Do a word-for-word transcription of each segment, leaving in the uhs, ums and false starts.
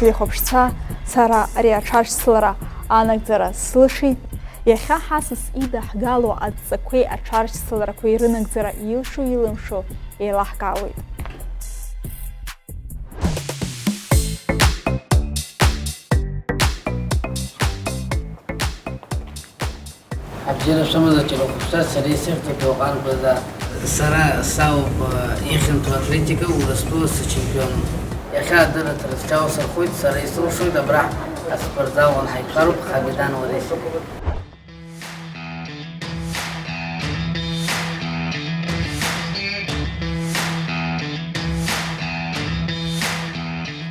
Ихәаԥшцәа, сара ари аҽаршьцылара анагӡара сылшеит. Иахьа ҳасас идаҳгало адҵақәеи аҽаршьцыларақәеи рынагӡара илшо-илымшо еилаҳкаауеит. Абзиара шәымаз, аҷыдахәыԥшцәа, сара исыхьӡуп Иоҟан База. Сара сауп, э, ихьанҭоу атлетика Урыстәыла сычемпион. Иахьа адырраҭара сҽаласырхәит, сара исылшоит, абра аспортзалҟан ҳаиқәшәароуп Хабидан Уарисиа.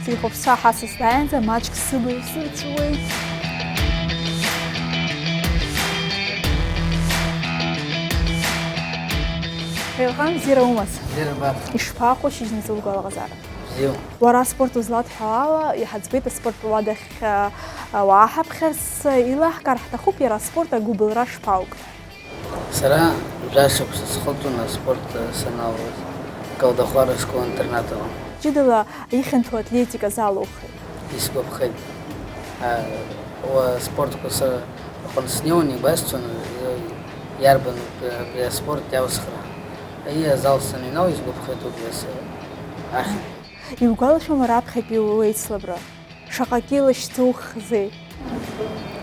Сихәаԥшцәа ҳасас дааиаанӡа маҷк сыбаҩ сырҵәуеит. Елҟан, бзиара умаз? Бзиара баҭ. Ишԥаҟоу шьыжьнаҵы угәалаҟазаара? Бзиоуп. Уара аспорт узладҳәо ала, иҳаӡбеит аспорт уадахь, а, уааҳаԥхьарц, илаҳкаар ҳҭахуп, иара аспорт агәыбылра шԥаугеи? Сара жәашықәса схыҵуан аспорт саналалоз, Калдахәара ашкол-интернат аҟны. Ҷыдала ихьанҭоу атлетика залухи? Исгәаԥхеит. А, уа спортқәа са рҟны снеиуан, игәасҭон, иарбан абри аспорт иалсхра. Аиа, азал саныҩнал, исгәаԥхеит убри ас-, ахь. Иугәалашәома раԥхьатәи уеицлабра? Шаҟа кьыла шьҭухзеи?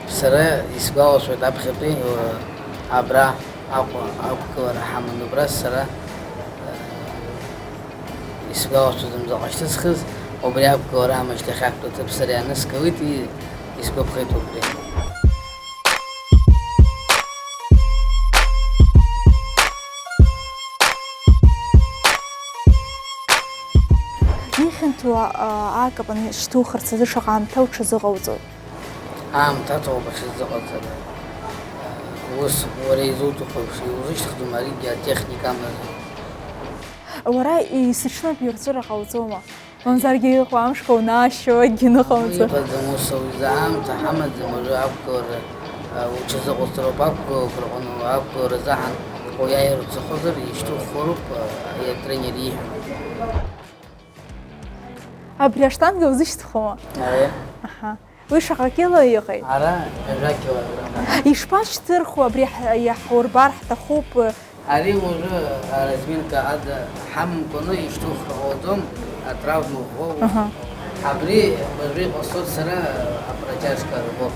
Сара исгәалашәоит аԥхьатәи, э, абра Аҟәа ақәгылара ҳаман, убра сара, э, исгәалашәоит зынӡаҟа шьҭысхыз, убри ақәгылара амышьҭахь актәи аҭыԥ сара иааныскылеит, и-, исгәаԥхеит убри. Ихьанҭоу, а, акапан шьҭухырц азы шаҟа аамҭа уҽазыҟауҵои? Аамҭа аҭахуп аҽазыҟаҵара. Ус, уара изуҭаху еиԥш, иузышьҭыхӡом аригьы атехника амазар. Уара есыҽнытә иурҵәыра ҟауҵома? Мамзаргьы иҟоу амшқәа унаашьо акгьы ныҟауҵо. Иҟаӡам ус, уи изы аамҭа ҳамаӡам, уажәы ақәгылара, а, уҽазыҟоуҵароуп, ақәгылақәа рҟны, ақәгылара заҳан уаҩ иааир уҭахызар, ишьҭуххароуп, а, атренер ииҳәо. Абри аштанга узышьҭхуама? Аиа. Аҳа. Уи шаҟа кьыла иҟеи? Ара ҩажәа килограмм. Ишԥашьҭырхуа абри ҳ-, иаҳурбар ҳҭахуп? Ари уажәы аразминка ада ҳамамкәаны ишьҭухра ҟалаӡом, атравма ӷәӷәоуп. Аҳа. Абри уажәы иҟасҵоит сара апротяжка ргәы.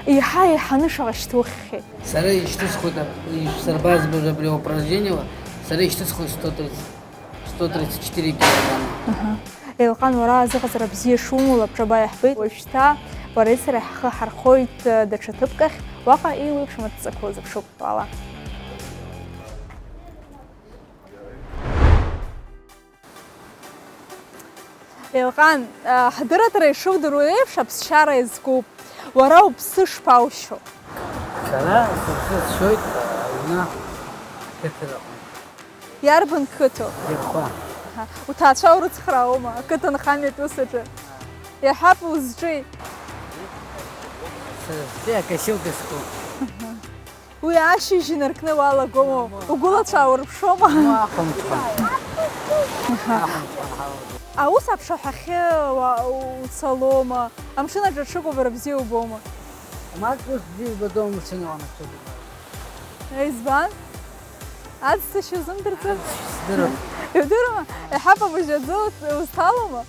Еиҳа еиҳаны шаҟа шьҭуххьеи? Сара ишьҭысхуеит, ишәсырбаз абри упражнениела, сара ишьҭысхуеит сто тридцать, сто тридцать четыре килограмма. Аҳа. Елҟан, уара азыҟаҵара бзиа шумоу лабҿаба иаҳбеит. Уажәшьҭа уареи сареи ҳхы ҳархоит, э, даҽа ҭыԥк ахь, уаҟа еиуеиԥшым адҵақәа узыԥшуп, уаала. Елҟан, а, ҳдырраҭара ишудыруа еиԥш, аԥсшьара иазкуп. Уара уԥсы шԥаушьо? Сара сыԥсы сшьоит, а, аҩны, қыҭан аҟны. Иарбан қыҭоу? Џьархәа. Аҳа. Уҭаацәа урыцхраауама ақыҭанхамҩатә усаҿы? Иаҳҳәап, узҿи? Са сҿи акосилка ску. Аҳа. Уи ашьыжь инаркны уалагома? Угәылацәа аурԥшуама? Ахәымҽхан. Ахәымҽхан ҳауаӡом. Аус аԥшаҳәахьы уа-, уцалома? Амшын аҿы аҽыкәабара бзиа убома? Мап, ус бзиа избаӡом амшын ауанаԥшьоуп. Избан? Аӡсашьа узымдырӡои? Сдырам. Иудыруама? Еиҳа абыжь аӡы уҭ-, узҭалома?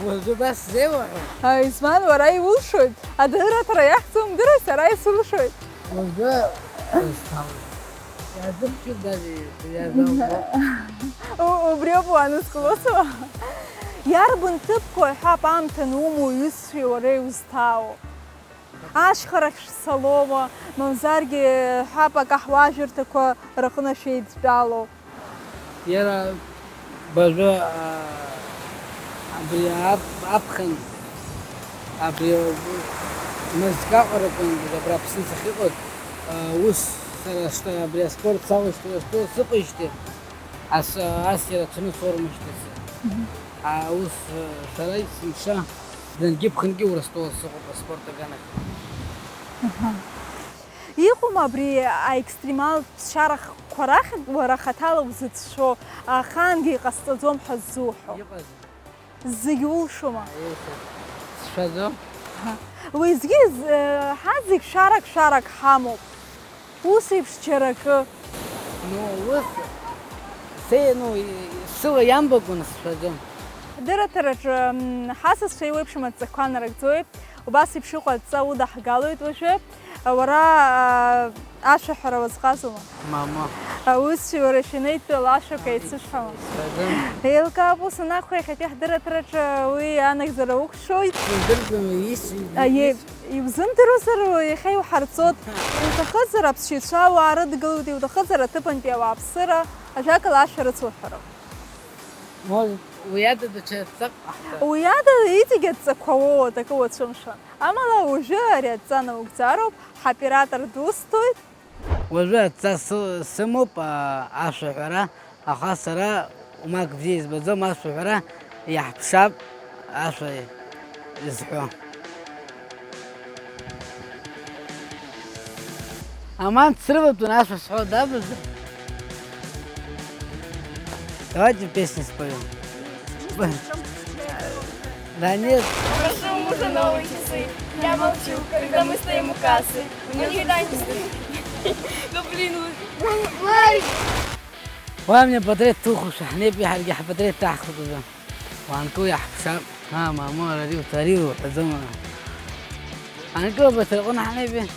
Уажәы абас сзеиуаҳәо? Аизман, уара иулшоит, адырраҭара иахьӡу умдыруеи, сара исылшоит. Уажәы, э, сҭалоит. Иаазымчуп даже, иаазымго. У-, убриоуп уанызкылозу? Иарбан ҭыԥқәа ҳәа аамҭа анумоу уҩызцәеи уареи узҭаау? Ашьхарахь шәцалома, мамзаргьы ҳәап акаҳуажәырҭақәа рҟны шәеидтәалоу? Иара бажәы, аа, абри ап-, аԥхын, абри мызкы аҟараҵәҟьангьы абра Аԥсны сахьыҟаз, аа, ус сара шта-, абри аспорт салышьҭуа, сыҟоижьҭеи, ас, ас иара ацәаны сормышьҭацы. Мгм. Аа, ус, сара есымша зынгьы ԥхынгьы Урыстәыла сыҟоуп аспорт аганахь. Аҳа. Иҟоума абри аекстремалтә ԥсшьарахқәа рахьтә уара хаҭала узыцәшәо, ахаангьы иҟасҵаӡом ҳәа ззуҳәо? Иҟаӡам. Зегь улшома? Аиеи, сшәаӡом. Уеизгьы з-, ҳа зегь шәарак-шәарак ҳамоуп. Ус еиԥш џьара акы. Ну, ус, се-, ну, и-, сыла иамбакәаны сшәаӡом. Ҳдырраҭараҿы, м, ҳасасцәа еиуеиԥшым адҵақәа нарыгӡоит. Убас еиԥш иҟоу адҵа удаҳгалоит уажәы. Уара, а, ашәаҳәара уазҟазома? Мамоу. Аусшәа уара шәанеидтәала ашәақәа еицышәҳәама? Сҳәаӡом. Еилкаап, ус анакәха, иахьатәи ҳдырраҭараҿы уи анагӡара уқәшәоит. Сыздырӡом, ис-, Аиеи, ис- иузымдыруазар, иахьа иуҳарҵоит. Иуҭахызар, аԥсшьаҩцәа ауаа рыдгылоит, иуҭахызар, аҭыԥантәи ауааԥсыра, ажәакала, ашәа рыцуҳәароуп. Может, уи ада даҽа адҵа ҟаҳҵар? Уи ада иҵегь адҵақәа уоуеит, акы уацәымшәан. Амала уажәы ари адҵа наугӡароуп, ҳоператор дусҭоит. Уажәы адҵа сы-, сымоуп, а, ашәаҳәара, аха сара умак бзиа избаӡом, ашәаҳәара иаҳԥшаап, ашәа изҳәо. Аман, срыватәын, ашәа сҳәо дабызар? Давайте песню споем. Да нет. Прошу у мужа новые часы. Я молчу, когда мы стоим у кассы. Мы никогда не стоим. Ну блин, вы. Уа мне подряд тухуша, не пихарги подряд тахуду. Уанкыл иаҳԥшаап, аа, мамоу, ари уҭ-, ари уҳәаӡома? Анкыл абарҭ рҟны ҳанеибе.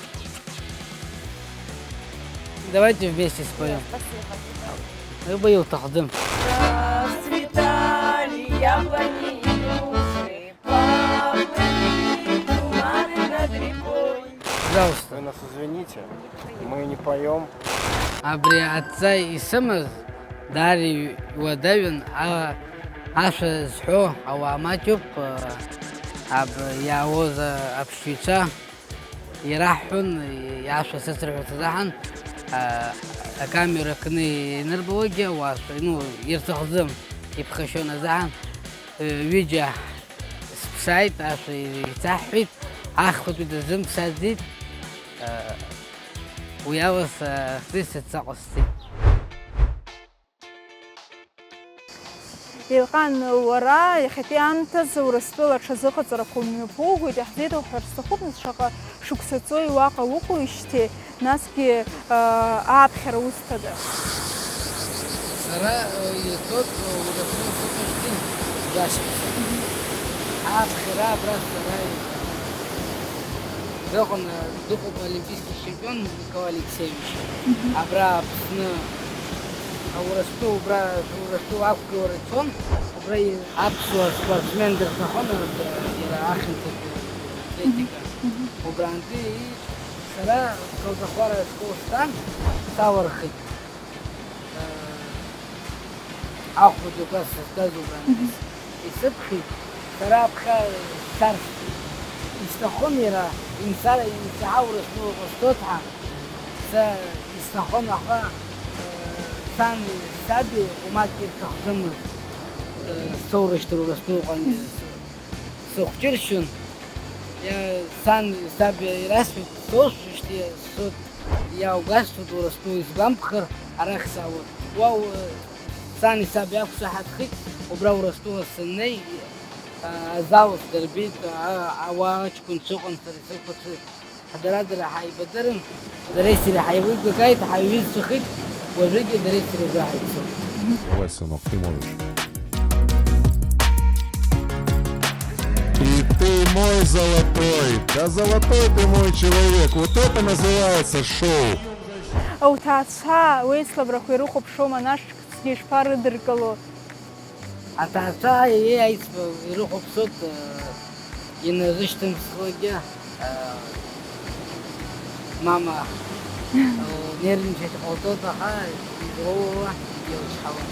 Давайте вместе споем. Спасибо. Уи иуҭахӡам. Расцветали яблони и груши, плавали туманы над рекой. Пожалуйста. Вы нас извините, мы не поём. Абри адҵа исымаз даара иуадаҩын, а-, ашәа зҳәо ауаа маҷуп, а, аб-, иаауаз, а, аԥсшьаҩцәа ираҳҳәон, иашәа сыцырҳәарц азыҳәан, а, акамера кны ианырбалакгьы ауаа, ну, ирҭахӡам, иԥхашьон азыҳәан, ҩыџьа сԥсааит, ашәа еицаҳҳәеит, ахԥатәи дазымԥсааӡеит. Уи ала са-, сҩызцәа дсаҟасҵеит. Елҟан, уара иахьатәи аамҭазы Урыстәыла аҽазыҟаҵарақәа умҩаԥугоит, иаҳзеиҭоуҳәар сҭахуп, нас шаҟа шықәса ҵуеи уаҟа уҟоуижьҭеи, насгьы, аа, ааԥхьара узҭада? Сара, э, иаҵоит, э, Урыстәыла сыҟоижьҭеи дашьҭоуп. Ааԥхьара абра сара иҟан. Дыҟан, э, дыҟоуп олимпийский чемпион Николай Алексеевич. Мгм. Абра Аԥсны, а, Урыстәыла, убра Урыстәыла ақәгылара цон, убра и-, аԥсуа спортсмен дырҭахын, э, иара ахьанҭатәи атлетика. Мгм. Убрантәи и-, сара Колдахвара ашкол стәан, салырхит. Ахәыҷқәа сызҭаз убрантәи исыԥхьеит, сара аԥхьа сцарц исҭахын, иара имцар, имцаҳаура сгәы ҟасҵоит ҳәа, са исҭахын, аха, э, сани саби умак ирҭахӡамызт, э, соурышьҭыр Урыстәыла ыҟан, сыхәҷыршьон, иа-, сан саб ирасҳәеит, соушәышьҭ, иа-, сот, иаугасҭоит Урыстәыла, исгәамԥхар, арахь саауеит. Уа, у-, сани саби ақәшаҳаҭхеит, убра Урыстәыла саннеи, а-, азал сдырбеит, а-, ауаа аҷкәынцәа ыҟан, сара исықәыцәеит. Дара-дара ҳаибадырын, дареи сареи ҳаилибакааит, ҳаиҩызцәахеит, уажәыгьы дареи сареи уажәы ҳаицуп. Давай, сынок, ты можешь. И ты мой золотой, да золотой ты мой человек, вот это называется шоу. Ауҭаацәа уеицлабрақәа ирыхәаԥшуама, нас ҿыцгьы ишԥарыдыркыло? Аҭаацәа, еи, аиҵбы ирыхәаԥшуеит, э, инарышьҭымсхлакгьы, э, мама, э, нервничать ҟалҵоит, аха излоуа илчҳауан.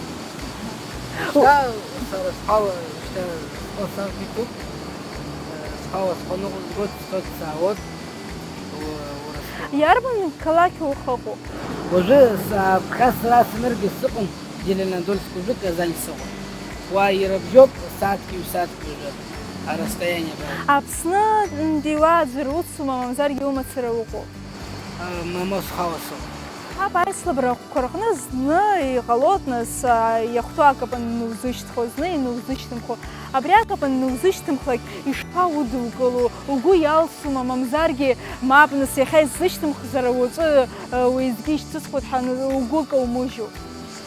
Шьҭа сара схала, шьҭа схы сақәиҭуп, э, схала схы ныҟәызгоит, сцоит, саауеит, у-, Урыстәыла. Иарбан қалақь ухаҟоу? Уажәы са-, ԥхьа сара саныргаз сыҟан. Зеленодольск уажәы Казань сыҟоуп. Уа ирыбжьоуп сааҭк, ҩ-сааҭк уажәы арасстояние абра. Аԥснынтәи уа аӡәыр уцума, мамзаргьы умацара уҟоуп? Мамоу схала сыҟоуп. Ҳаб аицлабрақәа рҟны зны иҟалоит, нас, а, иахәҭоу акапан инузышьҭхьоу, зны инузышьҭымхуа. Абри акапан инузышьҭымхлак, ишԥаудукыло, угәы иалсума, мамзаргьы мап, нас, иахьа исзышьҭымхзар, уаҵәы, а, уеизгьы ишьҭысхуеит ҳәа угәы каумыжьу?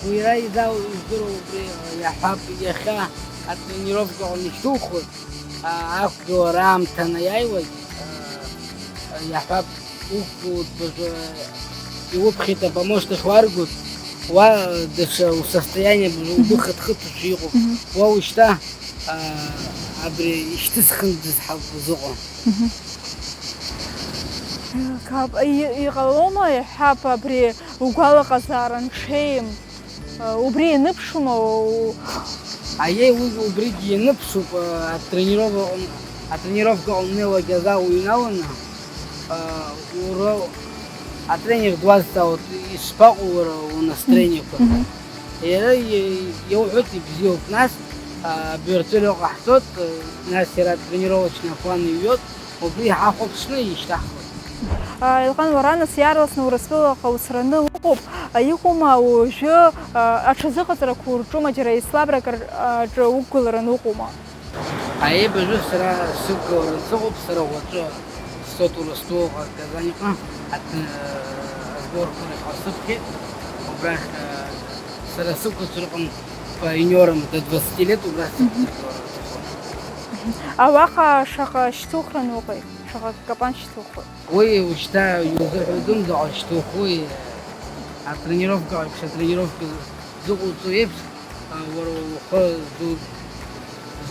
Уи иара изау-, издыруа убри, а, иаҳҳәап, иахьа атренировка аҟны ишьҭухуеит, а, ақәгылара аамҭа анаиааиуагь, а, а, иаҳҳәап, Уқәгылт, бызу, иуԥхьеит апомост ахь уаргоит, уа даҽа усостояние бызу, угәы хыҭхыҭушәа иҟоуп. Мгм. Уа ушьҭа, а, абри ишьҭысхындаз ҳауп узыҟоу. Мгм. Кап-, и-, иҟалома, иҳәап, абри угәалаҟазаара нҽеим? Убри ианыԥшума? Аиеи, уи убригьы ианыԥшуп, атренировка аҟны, атренировка аҟны уагьаза уҩналаны, уара атренер дуазҵаауеит, ишԥаҟоу уара унастроениеқәа? Мгм. Иара иа-, иауҳәоит, ибзиоуп. Нас, абыржәы аҩныҟа ҳцоит, нас иара атренировочный аплан иҩуеит. Убри ҳахәаԥшны ишьҭаҳхуеит. Елҟан, уара нас иаарласны Урыстәылаҟа уцраны уҟоуп. Иҟоума уажәы, а, аҽазыҟаҵарақәа урҿума, џьара еицлабрак ар-, аҿы уқәгыларан уҟоума? Аибажәы сара сықәгыларан сыҟоуп, сара уаҵәы сцоит Урыстәылаҟа, Казаньҟа, ат-, сборқәа рахь ҳасыԥхьеит. Убрахь, а, сара сықәцәырҟан по юниорам до двадцати лет, убрахь сықәцәыргыларан сыҟоуп. Ауаҟа шаҟа шьҭухран уҟеи? Шаҟа капан шьҭухуеи? Уи ушьҭа иузыҳәаӡом заҟа шьҭухуи, атренировка еиԥш атренировка зыҟоуҵо еиԥш, уара ухы ду-,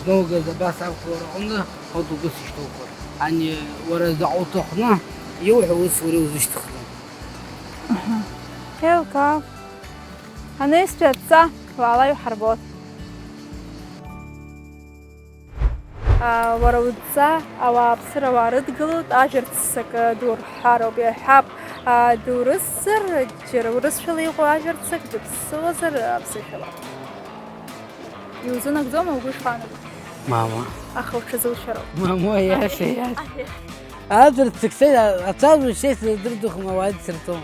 зноугаз абас ақәлара аҟны, урҭ угәы сышьҭухуеит. Ани уара заҟа уҭахны иуҳәо ус уара иузышьҭыхӡом. Аҳа. Еилкаап. Анаҩстәи адҵа уаала иуҳарбоит. Уара удҵа ауааԥсыра уаарыдгылоит, ажәа рццакы ду рҳәароуп, иаҳҳәап, дурысзар, џьара урысшәала иҟоу ажәа рццак дыԥсыуазар, аԥсышәала. Иузынагӡома, угәы ишԥаанаго? Мама. Аха уҽазушьароуп. Мама, иаша, иаша. Ажәа рццак сеи, ацәажәара сеи сыздырӡом, ауаа дсырҵом.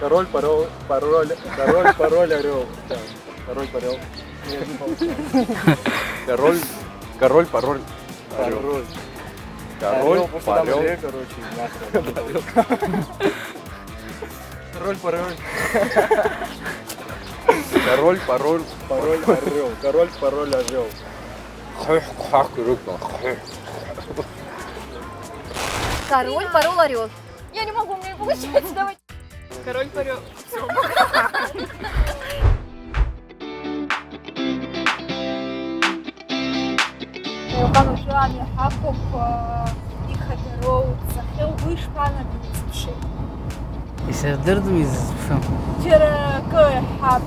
Король, пароль, пароль, король, пароль, орёл. Да. Король, пароль. Король, король, пароль. Орёл. Пароль. Король, орёл, просто там парёл. Орёл, короче, нахрен. Король, пароль. Король, пароль. Пароль, орёл. Король, пароль, орёл. Хых, хак, рук, хых. Король, пароль, орёл. Я не могу, у меня не получается, давай. Король парёк. Всё. Еилкаан, уажәы амҩа ҳақәуп, ихадароу, ҵахьы угәы ишԥаанагои, изыԥши? Исыздырӡом изызԥшу. Џьара акы иаҳҳәап,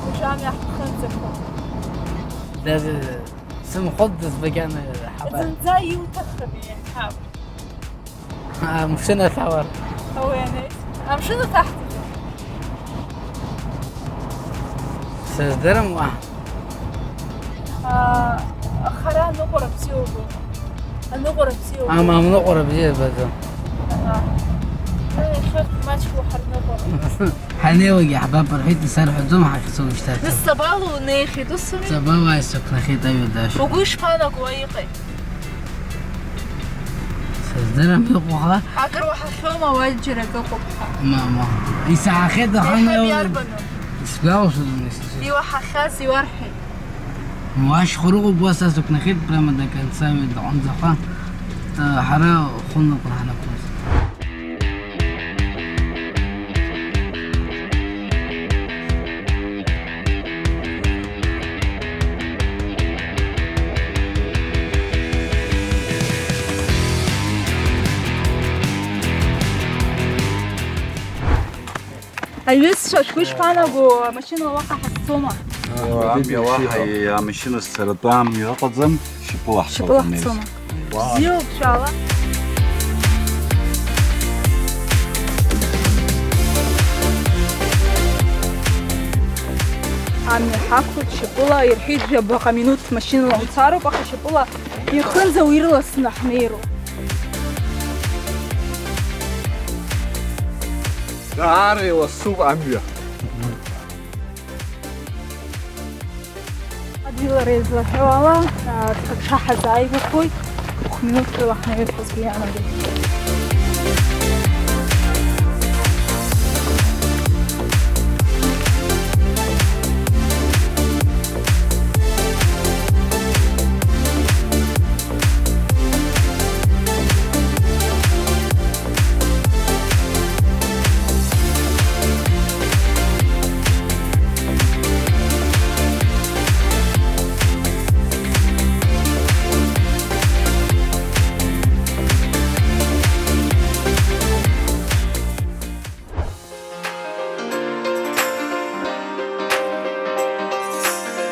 уажәы амҩа ҳԥхынӡақәа. Даже сынхоит дызбагьаны ҳабар. Зынӡа иуҭахым иаҳҳәап. Амшын ахь ауар. Ауены. Амшын уҭаҳҵеит. Сыздырам уа. А, хара аныҟәара бзиоуп. Аныҟәара бзиоуп. Ама, амныҟәара бзиа баӡам. Аҳа. Ну, иахьа маҷк уҳарныҟәап. Ҳанеиуагьы ҳбап рҳәеит, исарҳәаӡом ҳахьцо шьҭа. Нас Сабала унеихьеит, ус ами? Сабала исықәнахьеит аҩадашьа. Угәы ишԥаанагои иҟеи? Сыздырам иҟоу ҳәа. Акыр уаҳахьоума уа џьара акы ыҟоуп ҳәа? Мама. Исаҳахьеит аха. Еиҳаб иарбану? Исгәалашәом, исгәалашәом. Иуаҳахьаз иуарҳәеит. Уашьхәа рыҟоуп, уа са сықәнахьеит, прямо до конца ҩадоҟынӡа ҳәа, ҳара хәынакәын ҳанақәлоз. Аҩызцәа, шәгәы ишԥаанаго, амашьынала уаҟа ҳазцома? Амҩа уаҳа, амашьына сцаратәы амҩа ыҟаӡам, шьапыла ҳцоит. Шьапыла ҳцома? Бзиоуп, шәаала. Амҩа ҳақәлоит шьапыла, ирҳәеит, жәабаҟа минуҭ машьынала уцароуп, аха шьапыла ихынӡа уирласны ҳнеироуп. Даара иласуп амҩа. Адгьылара излаҳәо ала, а, даҽа ҳазааигәахоит, хә-минуҭ рыла ҳнаҩхьоу сгәы иаанагоит.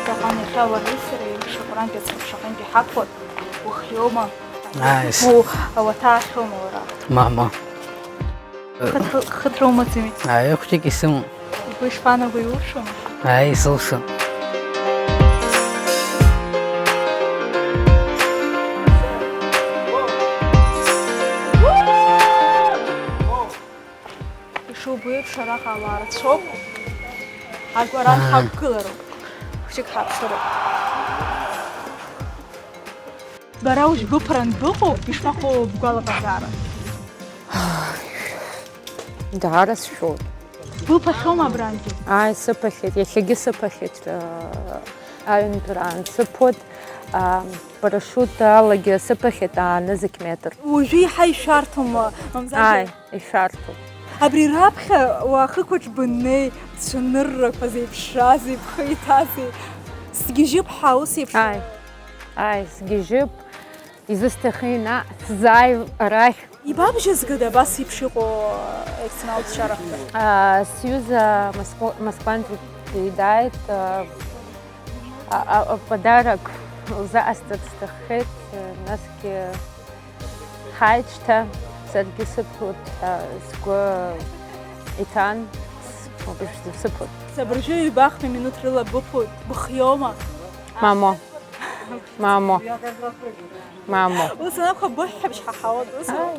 Даҟан иахьа уара исара еиԥш аҟәрантә иацрыԥшаҟынтә иҳақәлап, ухиоума? Ааи, с- Уу, ауаҭа ахьоума уара? Мама. Хыҭ-, хыҭра умаӡами? Ааи, хәҷык исымоуп. Угәы ишԥаанаго, иулшома? Ааи, исылшон. Ишубо еиԥш, араҟа ауаа рацәоуп. Агәаран Аа. Ҳақәгылароуп. Хәҷык ҳаԥхьароуп. Бара уажә быԥран быҟоуп, ишԥаҟоу бгәалаҟазаара? Даара сшәоит. Быԥахьоума абрантәи? Ааи, сыԥахьеит, иахьагьы сыԥахьеит, э, аҩынтәраан сыԥоит, а, парашиут алагьы сыԥахьеит, аа, нызқь метр. Уажәы иаҳа ишәарҭоума, мамзаргьы? Ааи, ишәарҭоуп. Абри раԥхьа уахықәаҿ быннеи, цәаныррақәа зеиԥшрази, бхы иҭази, сгьежьып ҳәа ус еиԥш? Ааи, ааи, сгьежьып. Изысҭахи наҟ сзааи арахь? Ибабжьазгада абас еиԥш иҟоу, э, екстремалтә ԥсшьарахқәа? А, сҩыза Москва-, Москвантәи дааит, а, а, а, подарок лзаҟасҵарц сҭаххеит, а, насгьы ҳааит шьҭа, саргьы сыԥоит ҳәа сгәы иҭан, с-, сыԥоит. Абыржәы ҩба-хԥа минуҭ рыла быԥоит, быхиоума? Мамо. Мамо. Мамо. Ус анакәха, быҳәҳәабжь ҳаҳауеит, ус? Ааи.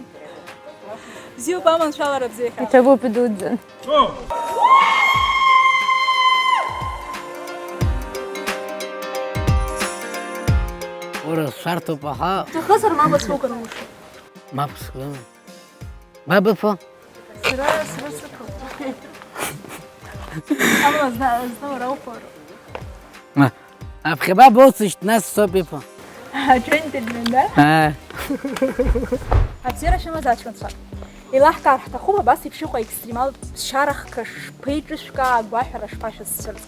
Бзиоуп, аманшәалара бзиахьа. Иҭабуп, идуӡӡан. Ура, сшәарҭоуп, аха. Ҭахызар, мап ацәукыр уша. Мап сгылан. Ба быԥо? Сара, сара сыԥо. Амала зна-, зны уара уԥо. Ма, аԥхьаба боуцышт, нас соуп иԥо. Аџьентельмен, да? Аа. Абзиара шәымаз аҷкәынцәа. Еилаҳкаар ҳҭахуп абас еиԥш иҟоу аекстремалтә ԥсшьарахқәа шԥеиҿышәкаа, агәаҳәара шԥашәызцәырҵ.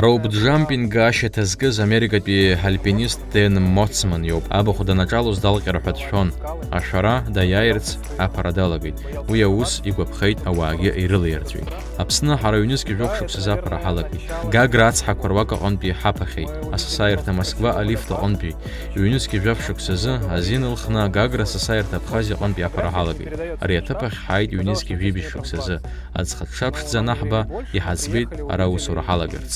Роуп-џампинг ашьаҭа зкыз америкатәи альпинист Дэн Моцман иоуп. Абахә данаҿалоз далҟьар ҳәа дшәон. Ашәара даиааирц аԥара далагеит. Уи аус игәаԥхеит, ауаагьы ирылаирҵәеит. Аԥсны ҳара ҩнызқь жәохә шықәсазы аԥара ҳалагеит. Гагра ацҳақәа руак аҟынтәи ҳаԥахьеит. Асасааирҭа Москва алифт аҟынтәи. Ҩнызқь жәаф шықәсазы азин лхны Гагра асасааирҭа Абхазиа аҟынтәи аԥара ҳалагеит. Ари аҭыԥ ахь ҳааит ҩнызқь жәибжь шықәсазы. Аӡхыҽҽа ԥшӡа анаҳба, иҳаӡбеит ара аусура ҳалагарц.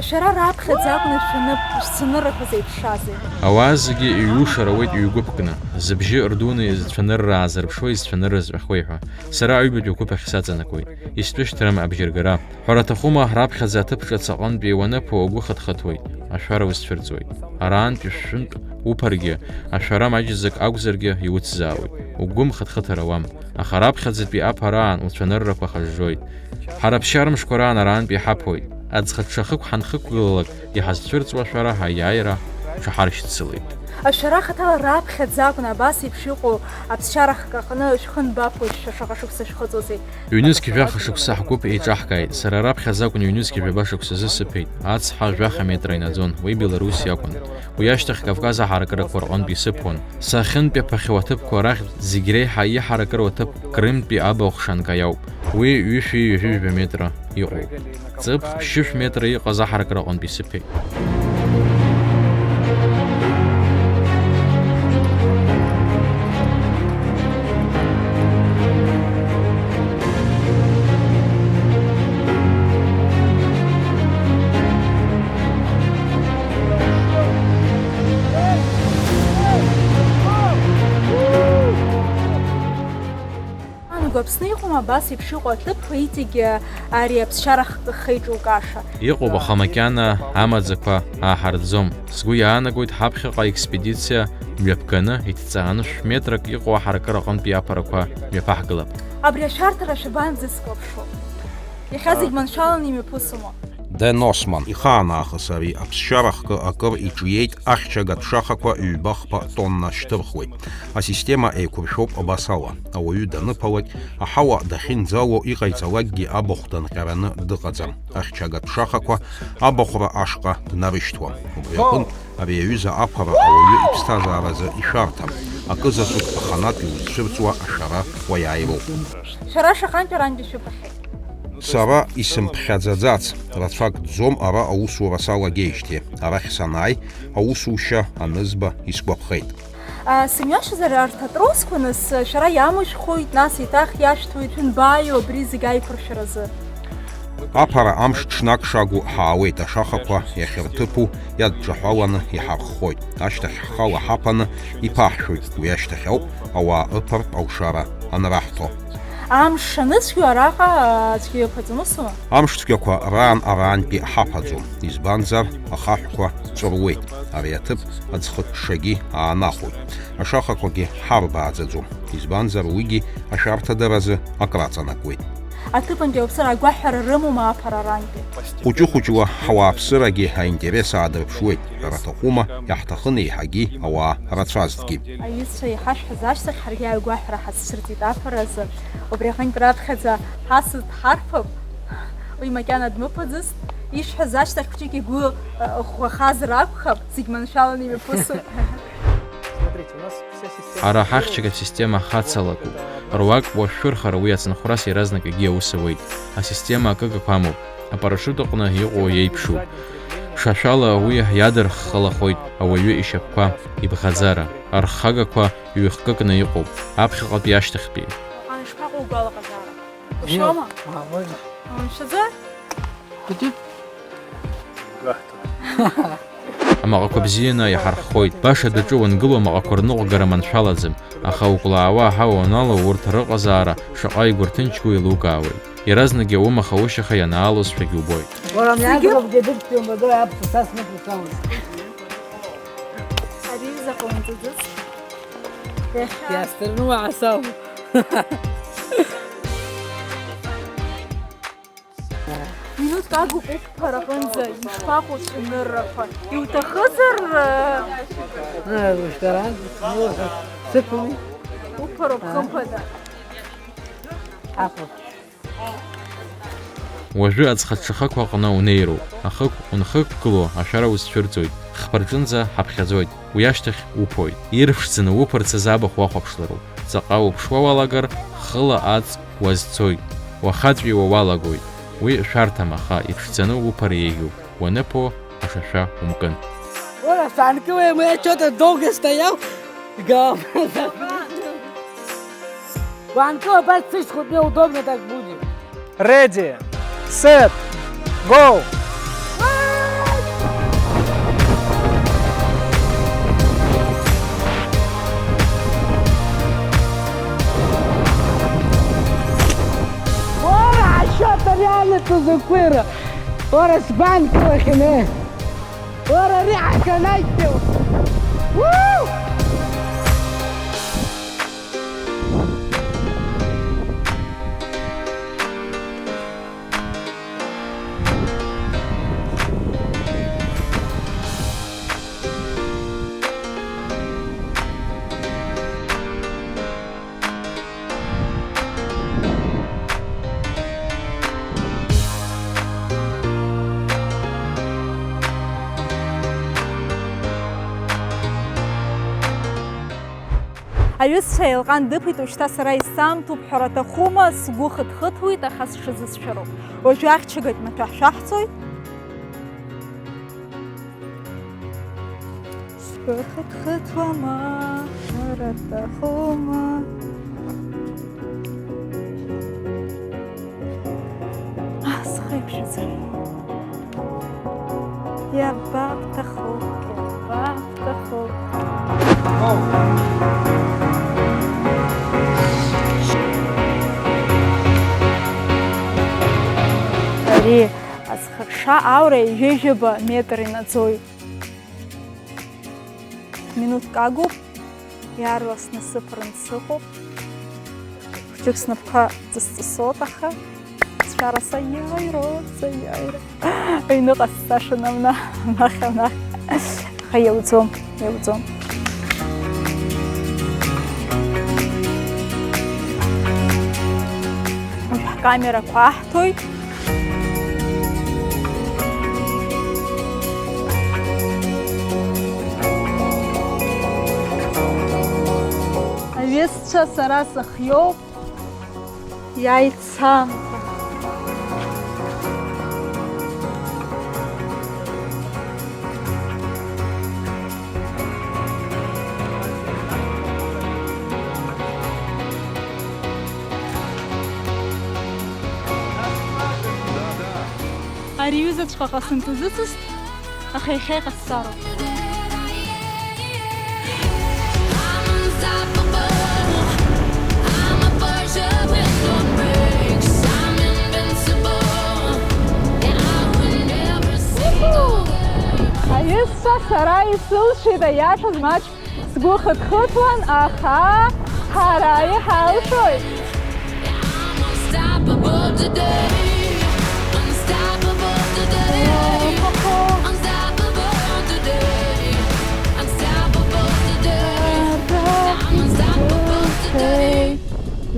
Шәара раԥхьаӡа акәны шәаны-, шәцаныррақәа зеиԥшразеи? Ауаа зегьы иҩушар ауеит ҩ-гәыԥкны, зыбжьы рдуны изцәанырра аазырԥшуа изцәанырра зҳәахуеи ҳәа. Сара аҩбатәи агәыԥ ахь саҵанакуеит. Истәышьҭрым абжьыргара. Ҳәара аҭахума, раԥхьаӡа аҭыԥ ҿыц аҟынтәи уаныԥо угәы хыҭхыҭуеит, ашәара узцәырҵуеит. Араантәи шәынтә уԥаргьы, ашәара маҷӡак акәзаргьы иуцзаауеит. Угәы мхыҭхыҭыр ауам. Аха раԥхьаӡатәи аԥараан уцәаныррақәа хыжжоит. Ҳара ԥсшьармшқәа раан араантәи иҳаԥоит. Аӡхыҽҽа хықә ҳанхықәгылалак, иҳазцәырҵуа ашәара ҳаиааира ҽаҳаршьцылеит. Ашәара хаҭала раԥхьаӡа акәны абас еиԥш иҟоу аԥсшьара хк аҟны шәхы нбаԥоит, шәа шаҟа шықәса шәхыҵуазеи? Ҩнызқь жәаха шықәса ҳгәыԥ еиҿаҳкааит. Сара раԥхьаӡа акәны ҩнызқь жәаба шықәсазы сыԥеит. Ацҳа жәаха метра инаӡон, уи Белоруссиа акәын. Уи ашьҭахь Кавказ аҳаракырақәа рҟынтә исыԥон. Сахьынтәаԥахьоу аҭыԥқәа рахьтә зегь реиҳа иҳаракыроу аҭыԥ Крымтәи абахә Шанкаиауп. Уи ҩышәи ҩажәи жәаба метра иҟоуп. Ҵыԥх ԥшьышә метра иҟаз аҳаракыра аҟынтә исыԥеит. Ан Аԥсны иҟоума абас еиԥш иҟоу аҭыԥқәа иҵегь ари аԥсшьара х-, хеиҿукааша? Иҟоуп, аха макьана амаӡақәа ааҳарӡом. Сгәы иаанагоит ҳаԥхьаҟа аекспедициа мҩаԥганы, иҭҵааны шә-метрак иҟоу аҳаракыра аҟынтәи аԥарақәа мҩаԥаҳгалап. Абри ашәарҭара шәабанӡасклаԥшуа? Иахьа зегь маншәаланы имҩаԥысума? Ден Осман. Ихаан аахыс ари аԥсшьара хкы акыр иҿиеит, ахьчагатә шахақәа ҩба-хԥа тонна шьҭырхуеит. Асистема еиқәыршәоуп абас ала, ауаҩы даныԥалак, аҳауа дахьынӡало иҟаиҵалакгьы абахә данҟьараны дыҟаӡам. Ахьчагатә шахақәа абахәра ашҟа днарышьҭуам. Убри аҟынтә, ари аҩыза аԥара ауаҩы иԥсҭазааразы ишәарҭам, акызаҵәык аханатә иузцәырҵуа ашәара уаиааироуп. Шәара шаҟантә арантәи шәыԥахьеит? Сара исымԥхьаӡаӡац, рацәак ӡӡом ара аусура салагеижьҭеи. Арахь санааи, аусушьа анызба исгәаԥхеит. А, сымҩашьозар, арҭ атросқәа, нас, шәара иамышәхуеит, нас еиҭах иашәҭуеит, шәанбааио абри зегь аиқәыршәаразы? Аԥара амш ҽнак шагу ҳаауеит, ашахақәа иахьырҭыԥу иадҿаҳәаланы иҳарххоит. Ашьҭахь ҳхала ҳаԥаны иԥаҳшәоит, уи ашьҭахь ауп ауаа ыԥартә алшара анраҳҭо. Амш шаныцәгьоу араҟа, а, аӡәгьы ыԥаӡам, усума? Амш цәгьақәа раан араантәи ҳаԥаӡом, избанзар, ахаҳәқәа ҵәыруеит, ари аҭыԥ аӡхыҽҽагьы аанахәоит, ашахақәагьы ҳарбааӡаӡом, избанзар, уигьы ашәарҭадаразы акраҵанакуеит. Аҭыԥантәи ауаԥсыра агәаҳәара рымоума аԥара арантәи? Хәыҷы-хәыҷла ҳауааԥсырагьы аинтерес аадырԥшуеит, ҳәара аҭахума, иаҳҭахын еиҳагьы ауаа рацәазҭгьы. Аҩызцәа иҳашәҳәаз ашьҭахь, ҳаргьы агәаҳәара ҳацәцәырҵит аԥара азы. Убри аҟынтә раԥхьаӡа ҳасас дҳарԥап, уи макьана дмыԥаӡацт, ишәҳәаз ашьҭахь хәҷык игәы, э, ӷәӷәахазар акәхап, зегь маншәаланы имҩаԥысып. Ара ҳахьчагатә система хацалакуп. Руак уашәшәырхар, уи ацынхәрас иаразнак егьи аус ауеит. Асистема акыгақәа амоуп. Апарашиут аҟны иҟоу иеиԥшуп. Шашәала уи иадырххалахоит ауаҩы ишьапқәа, ибӷаӡара. Арххагақәа ҩ-хкыкны иҟоуп, аԥхьаҟатәи ашьҭахьтәи. Ишԥаҟоу угәалаҟазаара? Ушьома? Амшаӡои? Амаҟақәа бзианы иҳарххоит. Баша адәаҿы уангыло амаҟақәа рныҟәгара маншәалаӡам, аха укәлаауа аҳауа уанало урҭ рыҟазаара шаҟа игәырҭынчго еилукаауеит. Иаразнакгьы аумаха-ушьаха ианаалозшәагьы убоит. Уара, зегьы? Мҩаҵәҟьа бгьы дыцәгьоумбаӡои, аԥсуа са снықәыршәалаз? Ари заҟа унҵыӡыц? Иахьа. Иаасҭарны уаасал. Минуҭк агуп уқәԥара аҟынӡа, ишԥаҟоу цәаныррақәа? Иуҭахызар, э, Э, ресторан, ну, сыԥуми. Уқәԥароуп, а, хымԥада. Аҟәа. Уажәы аӡхыҽҽахақәа аҟны унеироуп. Ахықә унхықәгыло, ашәара узцәырҵуеит. Хԥа рҿынӡа ҳаԥхьаӡоит. Уи ашьҭахь уԥоит. Ирԥшӡаны уԥарц азы абахә уахәаԥшлароуп. Ҵаҟа уԥшуа уалагар, хыла аҵ уазцоит. Уахаҵәиуа уалагоит. Уи шәарҭам, аха иԥшӡаны уԥар еиӷьуп. Уаныԥо, ашашәа умкын. Ура, санкылаем, я чё-то долго стоял. Га-, Ванька, опять сышь, хоть мне удобно так будет. Ready, set, go! Ура, а чё-то реально тузы квира. Ура, с банки лохине. Ура, реально найдем. Уу! Аҩызцәа, аелҟан дыԥеит, ушьҭа сара исзаамҭоуп, ҳәара аҭахума, сгәы хыҭхыҭуеит, аха сҽазысшәароуп. Уажәы ахьчагатә маҭәа ҳшәаҳҵоит. Сгәы хыҭхыҭуама, ҳәара аҭахума? Схы иԥшӡам. Иабабҭаху, иабабҭаху? Азхаҽа аура ҩажәаба метр инаӡоит. Минуҭк агуп, иаарласны сыԥрын сыҟоуп. Хәыҷык снапқәа ҵыс-ҵысуеит, аха сшәара саиааироуп, саиааироуп. Аҩныҟа сцашан амна, амнахь, амнахь. Аха иауӡом, иауӡом. Уажә ҳкамерақәа аҳҭоит. Аҩызцәа, сара сыхиоуп. Иааицамкәа. Ари ҩызаҵәҟьа ҟасымҵаӡыцызт, аха иахьа иҟасҵароуп. Аҩызцәа, сара исылшеит, аиашаз маҷк сгәы хыҭхыҭуан, аха ҳара иҳалшоит.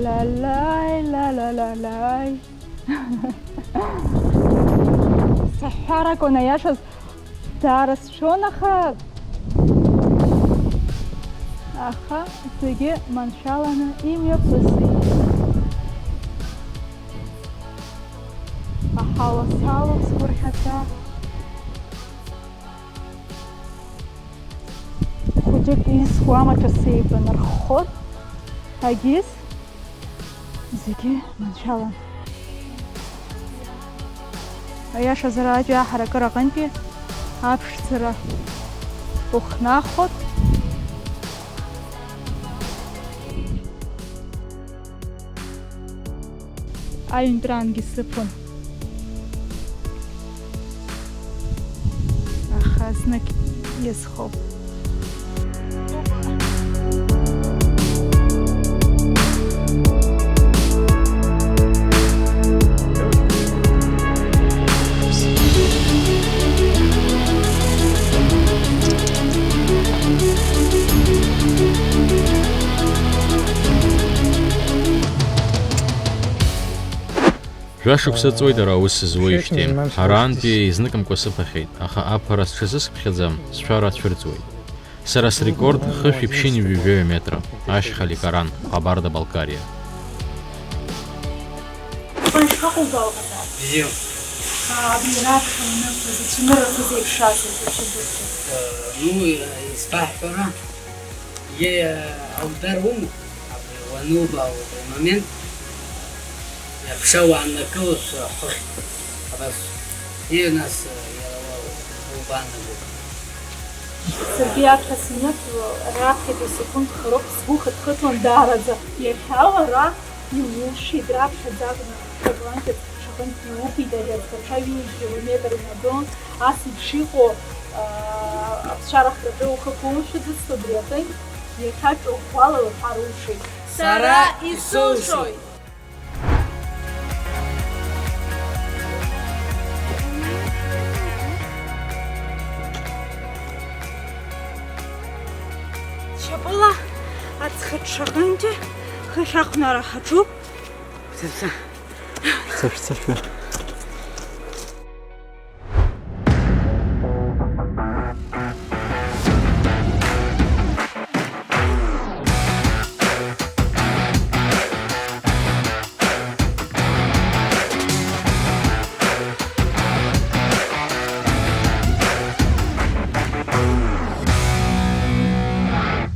Ла-лай, ла-ла-ла-лай. Саҳәарак, уанаиашаз, даара сшәон, аха, аха зегьы маншәаланы имҩаԥысит. Аҳауа салоуп сгәырӷьаҵәа. Хәыҷык искуа амаҭәа сеибанарххот, агьыс зегьы маншәалан. Аиашазы, араатәи аҳаракыра аҟынтәи аԥшӡара ухнахот. Аҩнтәрангьы сыԥон. Аха знык иазхоуп. Жәашықәса ҵуеит ара аус зуеижьҭеи. Арантәи изныкымкәа сыԥахьеит, аха аԥара сҽазыскԥхьаӡа, сшәара цәырҵуеит. Сара срекорд хышәи ԥшьынҩажәаҩ метра, ашьха Ликаран, Ҟабарда-Балкариа. Ишԥаҟоу, Галкада? Бзиа. Абри раԥхьа унықәыз ацәаныррақәа зеиԥшраз, зеиԥшраз? Э, ну, э, исбаҳҳәара, е, аудар умоуп, абри уанубаау убри амомент, аԥша уааннакылоз ахыхь, абас, и, нас, э, иара уа-, убаанагоит. Саргьы аԥхьа санықәло, раԥхьатәи асекундқәа роуп сгәы хыҭхыҭуан даараӡа. Иахьа лара илылшеит раԥхьаӡа акәны, шаҟантә шаҟантә иуқәиҭ ари азхаҽа ҩажәа километр инаӡон, ас еиԥш иҟоу, аа, аԥсшьарахь рҳәо ухы қәумшәаӡацт убри аҟынтә, иахьа ҿырӷәӷәала лҳәар улшеит. Сара исылшоит! Шьапыла аӡхыҽҽаҟынтәи хыхь ахәнара ҳаҿуп. Шәца, шәца, шәца, шәа.